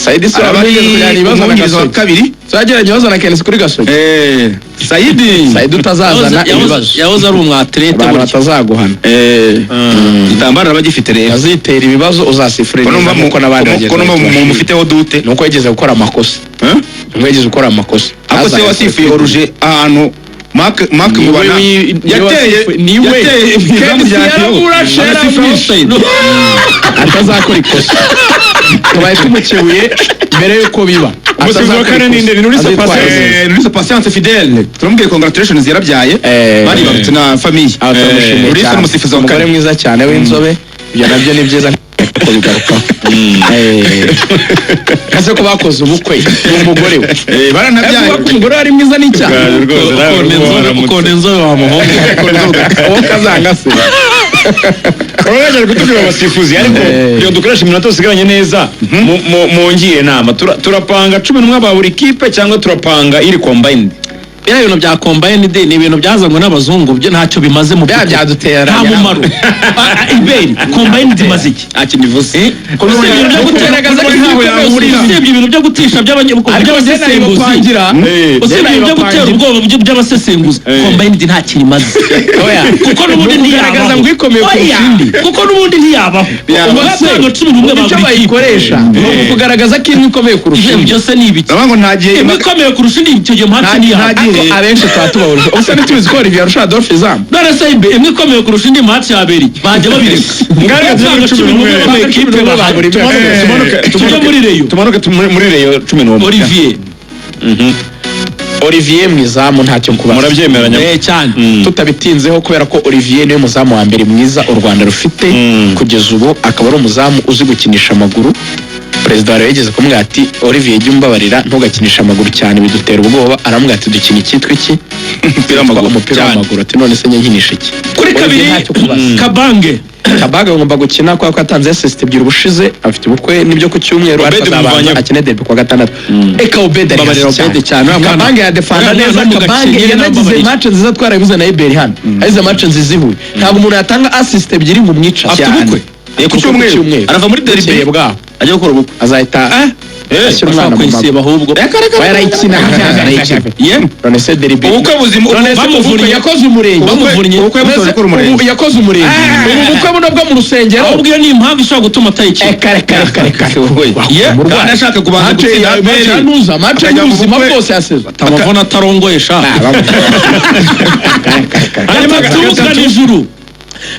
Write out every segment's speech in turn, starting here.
Saidi se Araba wari ari kujyana ibibazo na umwungirizi wa Gasogi. kabiri. Twagiranye ibibazo na Kenesi kuri Gasogi. Saidi. Saidi utazazana ibibazo. Yahoze ari umwaterete Abantu burya. batazaguhana. Igitambaro araba agifite rero. Azitera ibibazo, uzasifure Ko neza numva nkuko n'abandi bagenzi ko numva bawe tubashimira. mufiteho dute. Nuko yigeze gukora amakosa. Eh? Nuko yigeze gukora amakosa. Ako se wasifuye oruje ahantu Mark Niwe Mubana niwe yateye niwe. yateye mu izamu Kensi rya Kiyovu. yaramurashe, Agasifura yaramwishe. offside. Atazakora ikosa, tubaye tumukebuye mbere y'uko biba. Umusifuzi wa kane ni nde? Ni Rulisa Azitwara Patience. neza. Rulisa Patience Fidele, turamubwiye congratulations, yarabyaye, baribarutse na famille. Aha turamushimiye Rulisa cyane. ni umusifuzi wa Umugore kane. mwiza cyane w'inzobe, ibyo nabyo ni byiza kubigarukaho. Ese ko bakoze ubukwe, ni umugore we? Baranabyaye. Avuga ko umugore we ari mwiza n'icyaha. Rwose nawe waramutse. Ukona inzobe wa muhungu. Uwo kazanga se? Urabona kutubwira abasifuzi, ariko kugira ngo dukoreshe iminota dusigaranye neza, mungire inama. Turapanga 11 ba buri kipe cyangwa turapanga iri combined? Biriya bintu bya combined ni ibintu byazanywe n'abazungu, byo ntacyo bimaze mu Bya by'ukuri. byadutera. Nta mumaro. Iberi combined imaze iki? Nta kintu ivuze. Usibye ibintu byo Kugaragaza ko gutera, ntaho yahurira. usibye ibintu byo gutisha Ariko njye by'abasesenguzi, nayibapangira. usibye ibintu byo gutera ubwoba by'abasesenguzi, combined nta kintu imaze, Oya. kuko n'ubundi Ni ukugaragaza ntiyabaho. ngo ikomeye kurusha Oya, indi. kuko n'ubundi ntiyabaho. Yabaho. Ubwo 11 ba Icyo buri kipe bayikoresha ni ukugaragaza ko imwe ikomeye kurusha Ibyo indi. byose ni ibiki? Ndavuga ngo nta gihe Imwe ikomeye kurusha indi, icyo gihe match ntiyabaho. Nta gihe. Ariko abenshi tuba tubahurije ubusa, ntitubizi ko Olivier arusha Adolphe izamu. None se imbe imwe ikomeye kurusha indi, match yabera iki? Bajya babireka. Ngaruka tujye muri 11. Bapanga 11 11 ba buri buri kipe. Tumanuke. Tujye muri Rayon. Tumanuke muri Rayon 11. Olivier. Olivier mu izamu, ntacyo kubaza. Murabyemeranya? Cyane. Tutabitinzeho, kubera ko Olivier niwe muzamu wa mbere mwiza u Rwanda rufite kugeza ubu, akaba ari umuzamu uzi gukinisha amaguru. Perezida wa Rayon yigeze kumubwira ati: "Olivier, jya umbabarira ntugakinishe amaguru cyane, bidutera ubwoba." Aramubwira ati: "Dukina icyitwa iki?" Umupira w'amaguru. Umupira w'amaguru. Ati: "None se njye nkinisha iki?" Kuri Olivier kabiri, ntacyo kubaza. Kabange. Kabaga agomba gukina kubera ko yatanze assist ebyiri ubushize, afite ubukwe n'ibyo ku cyumweru, ariko Obed azabanza muvanyemo. akine derby kuwa gatandatu. Eka Obed ari Mbabarira hasi Obed cyane, uriya mwana- Kabange yadefanda uriya neza. mwana wo mu Kabange Gakenke yanagize nambabarira. match nziza, twarabivuze na Iberi hano, yagize match nziza i Huye. Ntabwo umuntu yatanga assist ebyiri ngo umwice. Afite ubukwe? Ku cyumweru arava muri derby Bukeye bwaho ajya gukora ubukwe. Azahita ashyira umwana mu maguru. Kwisiba ahubwo. Oya, arayikina. Ye. None se derby? Ubukwe buzima. None se Bamuvunnye. ubukwe yakoze umurenge? Bamuvunnye. Ubukwe yabusoje gukora umurenge. Ubu yakoze umurenge, ubu bukwe buno bwo mu rusengero. Ahubwo iyo ni impamvu ishobora gutuma atayikina. Reka, reka, reka, reka. Ye. Kandi ashaka kubanza Match gutsinda ya match ya APR. nuza match Akajya mu y'ubuzima bukwe. bwose yasezwe. Amavuna atarongoye sha. Gatatu, Ganijuru.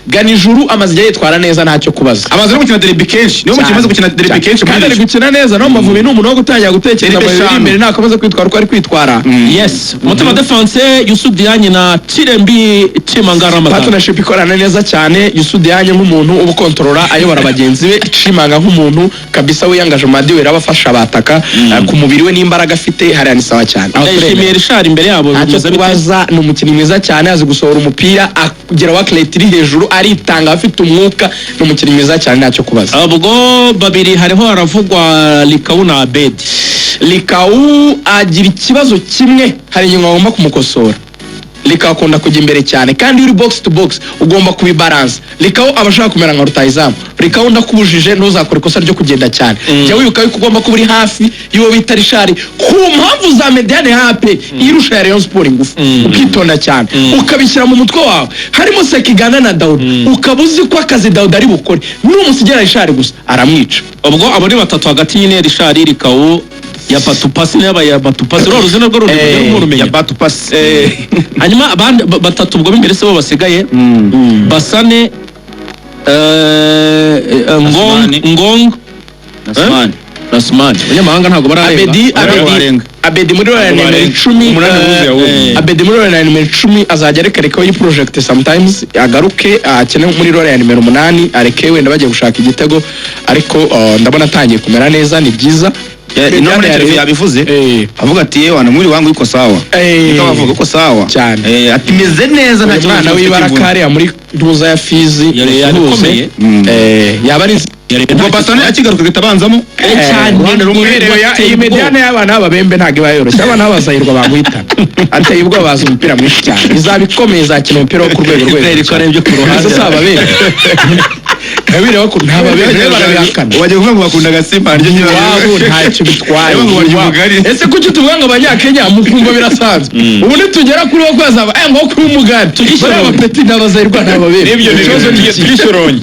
Ganijuru amaze igihe yitwara neza, ntacyo kubaza. Amaze no gukina derby kenshi, niwe mukino umaze gukina derby kenshi muri Kandi ari Rayon. gukina neza no mu Mavubi, ni umuntu wo gutangira gutekereza Derby mu biri eshanu. imbere, nakomeza kwitwara uko ari kwitwara. Yes, mutima defense, Youssou Diagne na Chirembi Chimanga Ramadan. Partnership ikorana neza cyane. Youssou Diagne nk'umuntu uba ukontorora, ayobora bagenzi be, Chimanga nk'umuntu kabisa wiyangaje mu madiweri, aba afasha abataka ku mubiri we n'imbaraga afite hariya, ni sawa cyane. Aho Ndayishimiye turemera. Richard imbere yabo Ntacyo bimeze bite? kubaza, ni umukinnyi mwiza cyane, azi gusohora umupira, agira work rate iri hejuru, aritanga, afite umwuka, ni umukinnyi mwiza cyane, ntacyo kubaza. Ubwo babiri hariho haravugwa Likau na Abedi. Likau agira ikibazo kimwe, hari ingingo bagomba kumukosora. Likau akunda kujya imbere cyane, kandi iyo uri box to box ugomba kubibaransa. Likau aba ashaka kumera nka rutahizamu. Likau, ndakubujije, ntuzakore ikosa ryo kugenda cyane. Jya wibuka yuko ugomba kuba uri hafi y'uwo bita Richard ku mpamvu za médiane hape irusha ya Rayon Sport ingufu, ukitonda cyane, ukabishyira mu mutwe wawe. Harimo Sekiganda na Dawuda, ukaba uzi ko akazi Dawuda ari bukore numusigira Richard gusa aramwica. Ubwo abo ni batatu hagati nyine, Richard, Likau ya Batupasi n'yabaye ya Batupasi, rero uruzi narwo ruri rumenya. Ya Batupasi. Hanyuma abandi batatu ubwo b'imbere se bo basigaye, Basane, Ngong. Asmani. Ngong. Nasmani. Rasmani abanyamahanga ntabwo bararenga. Abedi. Ntabwo Abedi. barenga. Abedi muri role ya Ntabwo nimero barenga. 10. Umunani wuzuye ahubwo. Abedi muri role ya nimero 10 azajya areka reka yi project sometimes, agaruke akine muri role ya nimero 8, areke wenda bagiye gushaka igitego, ariko ndabona atangiye kumera neza, ni byiza. Ino muri Mediane ya interview Rayon- yabivuze, avuga ati: "Yewe wana mwili wangu iko sawa." Niko bavuga ko sawa. Cyane. Ati meze neza, nta Uyu kibazo mwana mfite w'ibara cy'imvune. kariya muri ntuza ya Fizi Yari usuhuze. ikomeye. Yaba ari Ubwo Basane akigaruka agahita abanzamo. Cyane. Uruhande rumwe. Iyi médiane y'abana b'ababembe ntabwo iba yoroshye. Abana b'abazayirwa bamuhitana, ateye ubwoba, bazi umupira mwinshi cyane, izaba ikomeye, izakina umupira wo ku rwego rwo Iberi hejuru. ko arebye ku ruhande. Ese si ababembe? Bireba ko nta babembe barabihakana. Wagiye kuvuga ngo bakunda agasimba ryo. Iwabo ntacyo bitwaye. Ngo barya Iwabo. ubugari. Ese kuki tuvuga ngo Abanyakenya mukumva birasanzwe? Ubu nitugera kuri wo kwazaba ngo kuri umugani bariya bapeti n'abazayirwa nta babembe. Nibyo. Ikibazo ni iki? Twishoronye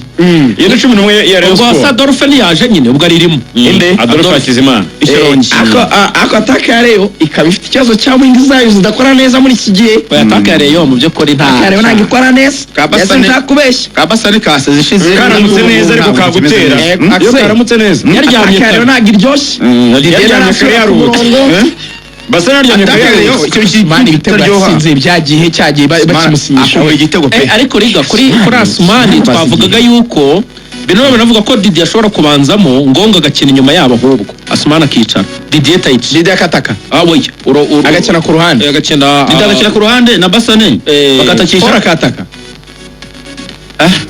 iyo ni 11 ya Rayon Ubwo Sport. Sadolphe ntiyaje nyine, ubwo aririmo. Inde? Adolphe Hakizimana. Ishyorongi. Ako attaque ya Rayon ikaba ifite ikibazo cya wing zayo zidakora neza muri iki gihe. Oya, attaque ya Rayon mu by'ukuri nta Attaque ya Rayon ntabwo ikora neza. Kabasane. Ese ntakubeshya. Kabasane kase zishize. Karamutse neza ariko kagutera. Iyo karamutse neza. Yaryamye Attaque ya kare. Rayon ntabwo iryoshye. Yaryamye kare, yaruhutse. Basa n'aryamye kare, Attaque ya Rayon, yaruhutse. icyo kintu Mani ibitego kitaryoha. yatsinze byagihe cyagiye bakimusinyisha. Akubura igitego pe. Ariko riga kuri Asumani twavugaga yuko bino binavuga ko Didier ashobora kubanzamo, Ngonga agakina inyuma yabo, ahubwo Asumani akicara, Didier Taichi. Didier akataka. Ah, oya, uro uro Agakina ku ruhande. Agakina. Didier agakina ku ruhande na Basane bakatakisha. Paul akataka.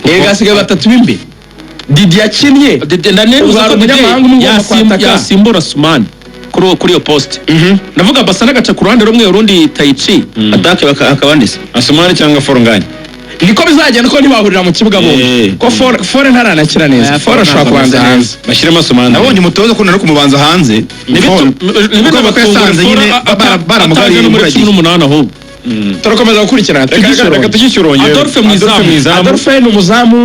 Ega hasigaye batatu b'imbere. Didier yakinnye. Didier ndanebuza Uzaba ko Didier umunyamahanga umwe ugomba kwataka. yasimbura Asumani kuri iyo poste. Ndavuga Basane agaca ku ruhande rumwe, urundi Taichi. Attaque akabandisa. Asumani cyangwa Forunganye. Niko bizagenda ko ntibahurira mu kibuga bombi. Ko Fore ntaranakira neza. Eh, Fore ashobora ntabwo kubanza ameze hanze. Bashyiremo Asumani. Nabonye umutoza akunda no kumubanza hanze. Kuko ko yasanze nyine baramugariye muri imburagihe. 18 ahubwo. Turakomeza gukurikirana. Reka tujye. Adolphe mu izamu. Adolphe ni umuzamu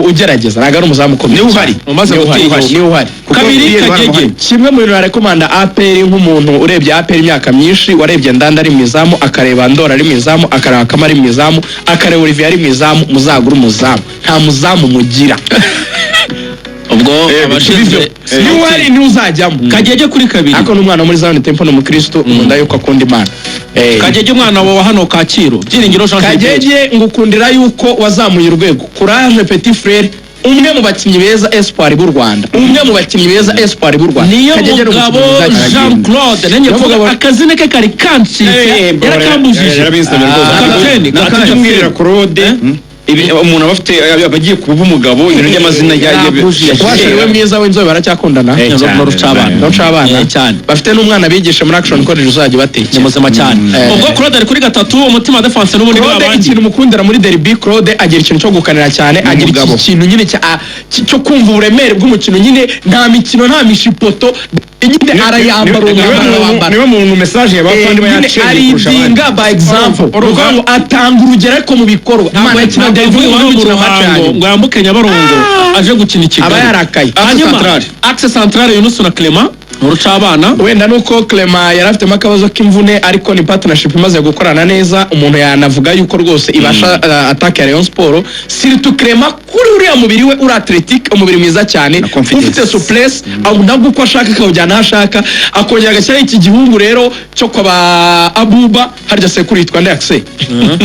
ugerageza, ntabwo ari umuzamu ukomeye. Niwe uhari. Umaze Niwe uhari. gutinyuka. Niwe uhari. Kuko Kabiri, Pierre Kagege. baramuhari. Kimwe mu bintu narekomanda APR, nk'umuntu urebye APR imyaka myinshi, warebye Ndanda ari mu izamu, akareba Ndora ari mu izamu, akareba Kama ari mu izamu, akareba Olivier ari mu izamu, muzagure umuzamu. Nta muzamu mugira. Ubwo abashinzwe Niwe uhari, niwe uzajyamo. Kagege kuri kabiri. Ariko n'umwana wo muri Zion Temple ni umukristo, nkunda yuko akunda Imana. Kagege umwana wa hano Kacyiru, Byiringiro Jean Philippe. Kagege, ngukundira yuko wazamuye urwego. Courage, petit frère. Umwe mu bakinnyi beza espoir b'u Rwanda, umwe mu bakinnyi beza espoir b'u Rwanda. Niyo Kagege ni mugabo umukinnyi mwiza cyane. Jean Claude nanjye Niyo kuvuga mugabo- akazina ke kari kancitse, yarakambujije. Yarabinsabye rwose. Kapiteni, kapiteni. Kumwirira Claude, ibi umuntu aba afite, aba agiye kuba umugabo, ibintu by'amazina Yarambujije. Waje niwe mwiza w'inzobe, baracyakundana. Cyane. N'urucabana. N'urucabana. Cyane. Bafite n'umwana bigisha muri Action College uzajya Ni ubatekera. muzima cyane. Ubwo Claude ari kuri gatatu, umutima wa defense n'ubundi ni Claude, abandi. ikintu mukundira muri derby, Claude agira ikintu cyo gukanira cyane, agira Umugabo. iki kintu nyine cyo kumva uburemere bw'umukino nyine. Nta mikino, nta mishipoto nyine, arayambara uwo mwambaro arawambara. Niwe muntu message ya bafandi Nyine bayacengeye kurusha abandi. aridinga by example, ni ukuvuga ngo atanga urugero ariko mu bikorwa. Imana akina Ntabwo derby yavuye ubundi iwabo mu gukina match ya Ruhango nyuma ngo yambuke Nyabarongo aje gukina i Kigali. Aba yarakaye. Hanyuma Centrale. axe centrale, Yunusu na Clement mu rucabana. Wenda nuko Clement yari afitemo akabazo k'imvune, ariko ni partnership imaze gukorana neza. Umuntu yanavuga yuko rwose ibasha attaque ya Rayon Sport, surtout Clement kuri uriya mubiri we uri athletic, umubiri mwiza cyane, Na confidence. ufite souplesse, nabwo uko ashaka akawujyana aho ashaka, akongera agashyiraho iki gihungu rero cyo kwa ba Abuba. Harya sekuru yitwa nde? Akse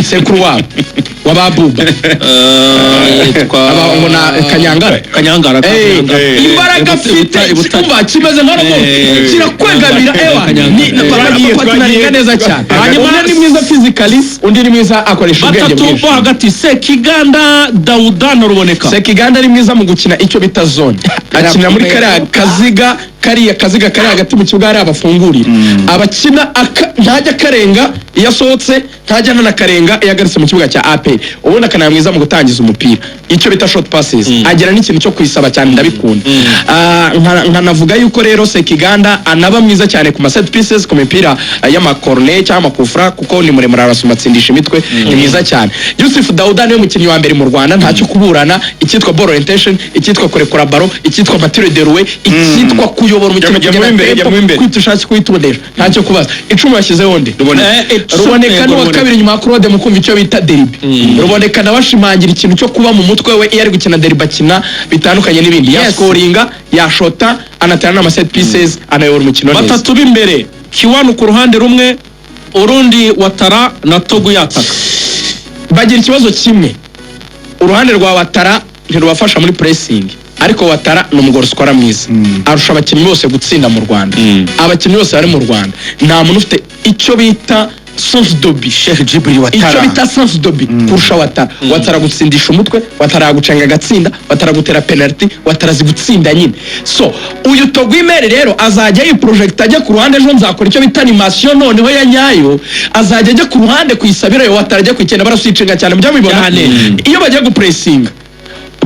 sekuru wabo wa ba Abuba. Yitwa Aba ngo na Kanyangara. Kanyangara. Eh, Kanyangara. imbaraga afite, Ibutare. kumva kimeze nka robot, kirakwegamira ewa ni Twagiye, bapatinaringa neza cyane. Hanyuma- Umwe ni mwiza physically, undi ni mwiza akoresha ubwenge Batatu bwinshi. bo hagati, Sekiganda, Dawuda na Ruboneka. Sekiganda ari mwiza mu gukina icyo bita zone, akinira muri kariya kaziga, kariya kaziga kari hagati mu kibuga hariya bafungurira abakina, ntajya akarenga iyo asohotse, ntajya ananakarenga iyo agarutse mu kibuga cya APR. Ubundi akanaba mwiza mu gutangiza umupira, icyo bita short passes, agira n'ikintu cyo kwisaba cyane, ndabikunda. Nkanavuga yuko rero Sekiganda anaba mwiza cyane ku ma set pieces, ku mipira y'amakorne cyangwa amakufra, kuko ni muremure, arasoma, atsindisha imitwe, ni mwiza cyane. Yusuf Dauda niwe mukinnyi wa mbere mu Rwanda, ntacyo kuburana, icyitwa ball orientation, icyitwa kurekura ballon, icyitwa mature de rouet, icyitwa kuyobora umukino, Jya mu kugena imbere, jya tempo, mu imbere. kwita ushake kuyitondesha, ntacyo kubaza. 10 yashyizeho nde? Icumi, Ruboneka yego, ni uwa Ruboneka. kabiri nyuma ya Claude mu kumva icyo bita derby. Ruboneka nawe ashimangira ikintu cyo kuba mu mutwe we iyo ari gukina derby, akina bitandukanye n'ibindi, yaskoringa, yashota, anatera n'ama set pieces, anayobora umukino neza. Batatu b'imbere, Kiwanu ku ruhande rumwe, urundi Watara na Togu yataka. Bagira ikibazo kimwe, uruhande rwa Watara ntirubafasha muri pressing, ariko Watara ni umu goal scorer mwiza, arusha abakinnyi bose gutsinda mu Rwanda. Abakinnyi bose bari mu Rwanda, nta muntu ufite icyo bita sens de but, Sheikh Djibril icyo Ouattara. bita sens de but kurusha Watara. Watara gutsindisha umutwe, Watara gucenga agatsinda, Watara gutera penalty, Watara azi gutsinda nyine. So uyu Togwimere rero azajya yiprojecta ajya ku ruhande. Ejo nzakora icyo bita animation noneho ya nyayo. Azajya ajya ku ruhande kuyisabira yo, Watara ajya kuyikenda, baraswicinga cyane, mujya mubibona Cyane. iyo bagiye gupressinga.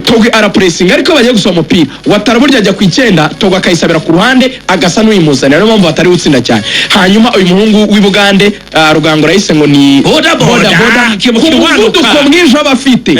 Togwe arapressinga, ariko bagiye gusoma umupira, Watara burya ajya ku 9, Togwe akayisabira ku ruhande, agasa n'uyimuzanira. Niyo mpamvu batari gutsinda cyane. Hanyuma uyu muhungu w'i Bugande, Rugangura yise ngo ni Boda boda, ku muvuduko mwinshi aba afite,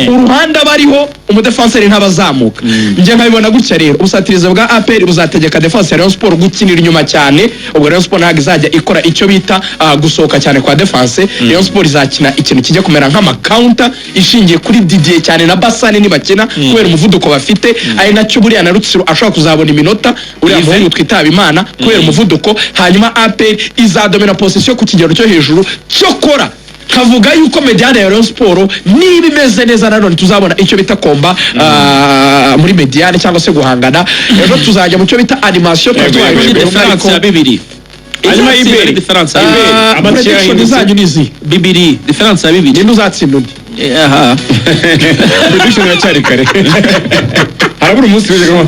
uruhande aba ariho umudefanseri ntabazamuka. Njye nkabibona gutya rero: ubusatirizi bwa APR buzategeka defense ya Rayon Sport gukinira inyuma cyane. Ubwo Rayon Sport ntabwo izajya ikora icyo bita gusohoka cyane kwa defense. Rayon Sport izakina ikintu kijya kumera nk'ama counter ishingiye kuri Didier cyane na Basane nibakina, kubera umuvuduko bafite. Ari nacyo buriya na Rutsiro ashobora kuzabona iminota, uriya muhungu twitaba Imana, kubera umuvuduko. Hanyuma APR izadomina possession ku kigero cyo hejuru. Cyokora kavuga yuko médiane ya Rayon Sport niba imeze neza, nanone tuzabona icyo bita combat muri médiane cyangwa se guhangana. Ejo tuzajya mu cyo bita animation. Yego, twari yego, twaje yego. Différence ya 2. Hanyuma Izatsinda Iberi. ari différence ya 2. Amatike Prediction yahindutse. zanyu ni izi? 2, différence ya 2. Ninde uzatsinda undi? Aha. Prediction iracyari kare, harabura umunsi w'ejo.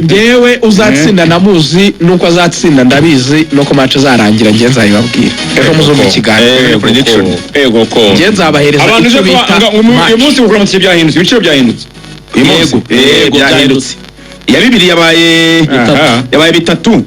Ngewe uzatsinda namuzi, nuko azatsinda ndabizi, nuko match izarangira ngewe nzabibabwira ejo muzumva ikiganiro. Prediction. Ego ko. Ngewe nzabahereza Abantu icyo uze bita kuba uyu match. munsi kugura amatike byahindutse, ibiciro byahindutse Uyu munsi. Yego, Byahindutse. byahindutse. Iya 2 yabaye Aha. yabaye 3.